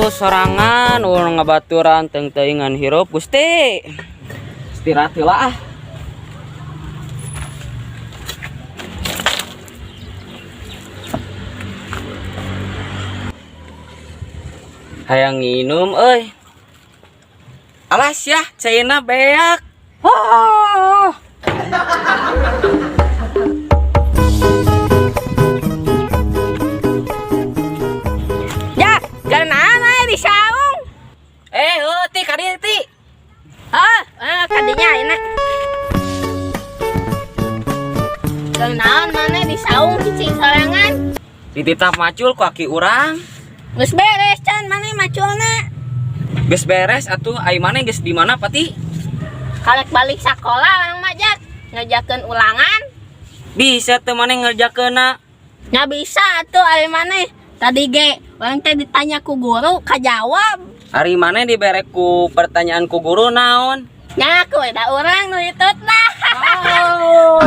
Aduh, sorangan urang ngabaturan teng teuingan hirup Gusti. Istirahat heula ah. Hayang nginum euy. Alas ya, caina beak. Ah. Ya, jalan aya di saung. Eh, heuh ti ka dieu ti. Ah, kadinya enak. Jalan naon maneh di saung cicing sorangan? Dititah macul ku aki urang. Geus beres can maneh maculna. Geus beres atuh, ai maneh geus di mana pati? Karek balik sakola urang mah jak ngerjakeun ulangan. Bisa teu maneh ngerjakeunna? Nya bisa atuh ari maneh. Tadi ge urang teh ditanya ku guru kajawab. Ari maneh dibere ku pertanyaan ku guru naon? Nya ku da urang nu hitutna. Oh.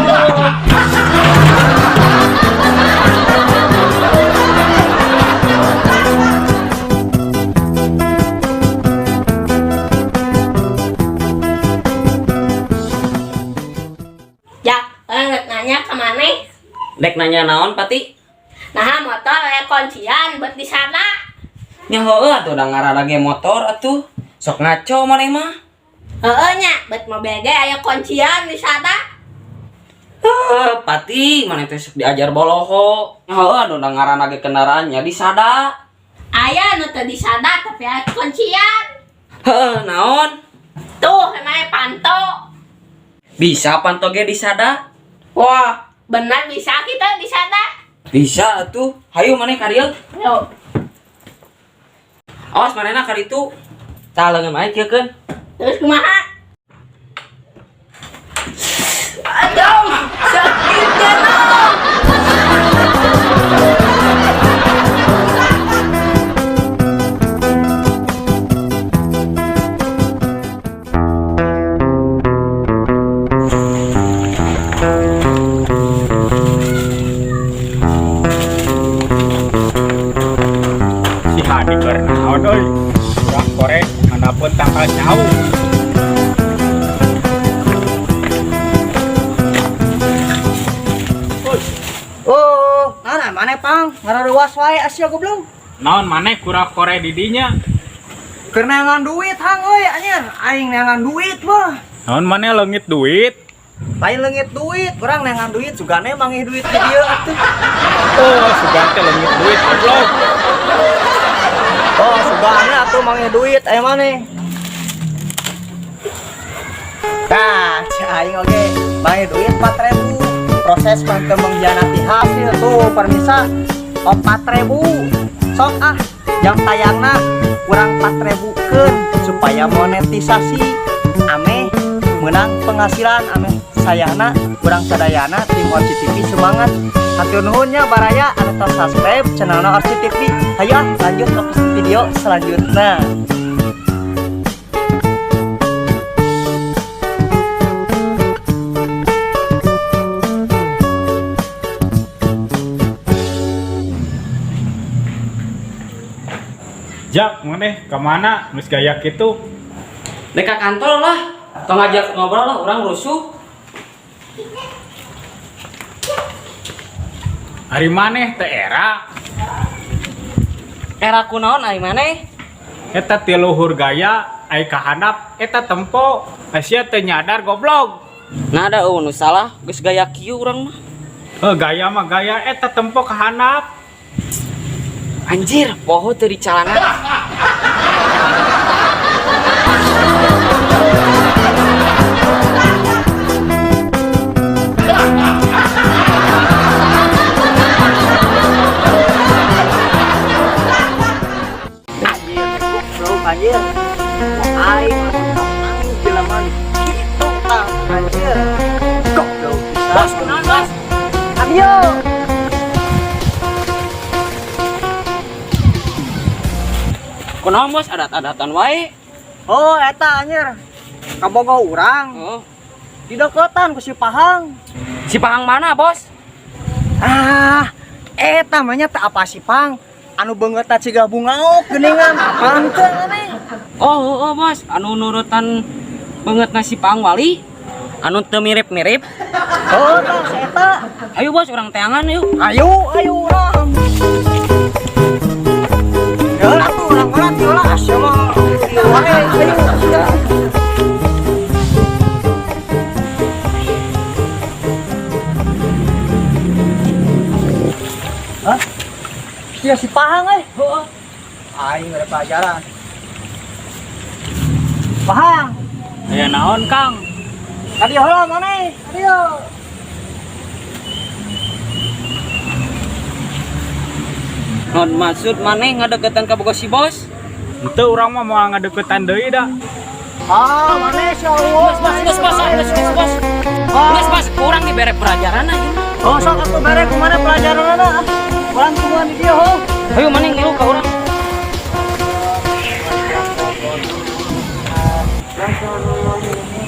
Jak, urang rek nanya ka maneh. Dek nanya naon pati? Nah, motor aya kuncian buat di sana. Nya heueuh atuh da ngaranna ge motor atuh. Sok ngaco maneh mah. Heeh nya, buat mobil ge aya kuncian di sana. Heuh, pati maneh teh sok diajar boloho. Nya heueuh atuh da ngaranna ge kendaraannya disada. Aya nu teu disada tapi aya kuncian. Heuh, naon? Tuh, emangnya panto. Bisa panto ge disada? Wah, benar bisa kita disada. Bisa atuh. Hayu maneh ka dieu. Yo. Awas manehna ka ditu. Tah leungeun maneh kieukeun. Terus kumaha? Aduh, sakitnya dong. Si Hadi keur naon euy? Urang kore handapeun tangkal jauh. Oh, nah, maneh pang ngararuas wae asia goblok. Naon maneh kurang kore di dinya? Keur neangan duit hang euy anjir, aing neangan duit mah. Naon maneh leungit duit? Lain leungit duit, urang neangan duit sugane mangih duit di dieu atuh. Oh, sugan teh leungit duit goblok. Oh, sugane atuh mangih duit aya maneh. Tah, si aing oge mangih duit 4000. Proses mah teu mengkhianati hasil tuh permisa 4000. Sok ah, jam tayangna kurang 4000 keun supaya monetisasi ameh menang penghasilan ameh sayana kurang sadayana tim Orsi TV semangat. Hatur nuhun nya baraya anu tos subscribe channelna Orsi TV. Hayu ah, lanjut ke video selanjutnya. Jak maneh ka mana geus gaya kitu? Dek ka kantor lah. Tong ngajak ngobrol lah urang rusuh. Ari maneh teh era. Era kunaon ari maneh? Eta ti luhur gaya ai kahandap eta tempo. Asia teu nyadar goblok. Nah da eueuh nu salah geus gaya kieu urang mah. Heuh, gaya mah gaya eta tempo kahandap. Anjir, poho teu di calana. Anjir, goblok anjir. Aing lamun jelema kitu tah anjir. Goblok pisan. Bos, kunaon bos? Ayo. Kunaon bos adat-adatan wae? Oh, eta anjir. Kabogoh urang. Oh. Dideketan ku si Pahang. Si Pahang mana, bos? Ah, eta mah nya teu apa si Pang. Anu beungeutna ciga bungaok geuningan. Apaan teh maneh? Oh, oh, bos, anu nurutan beungeutna si Pang Wali. Anu teu mirip-mirip. Oh, tah si eta. Ayo bos, urang teangan yuk. Ayo, ayo urang. Ya lah tuh urang urang lah asa mah. Wae, ayo. Hah? Sia si Pahang euy. Heeh. Aing ada pelajaran. Pahang, Aya naon, Kang? tadi heula maneh? Tadi yo. Non maksud maneh ngadeukeutan ka bogo si bos? Henteu urang mah moal ngadeukeutan deui da. Ah, maneh sia Allah. Bos, bos, bos, bos, bos, bos, bos. Bos, bos, kurang dibere pelajaran aja. Oh, sok atuh bere kumaha pelajaranna? Urang tungguan di dieu, ho. Ayo maneh ngilu ka urang.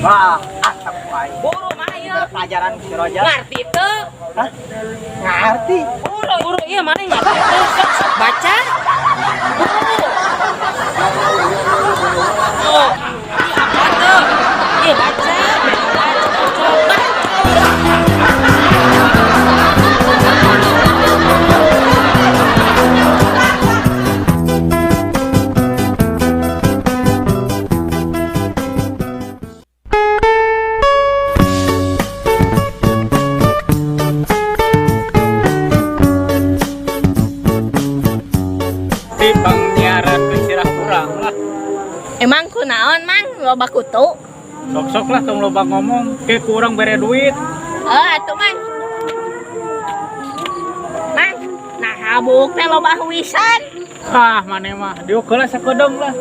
Wah, atap aing. Buru maneh ieu. Pelajaran si Roja. Ngarti teu? Hah? Ngerti. Buru, buru iya maneh ngarti teu? Sok, sok baca. Buru. Oh, iya apa tuh? Iya baca, baca, baca. Ti pangnyiaratkeun sirah urang lah. Emang kunaon Mang loba kutu? Sok-sok lah tong loba ngomong, ke ku urang bere duit. Eh atuh Mang. Mang, nah buuk teh loba huisan. Ah, maneh mah diuk heula sakedeung lah.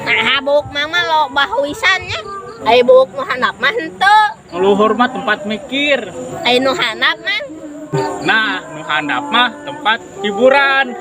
Nah buuk Mang mah loba huisan nya. Ai buuk nu handap mah henteu. Nu luhur mah tempat mikir. Ai nu handap Mang. Nah, nu handap mah tempat hiburan.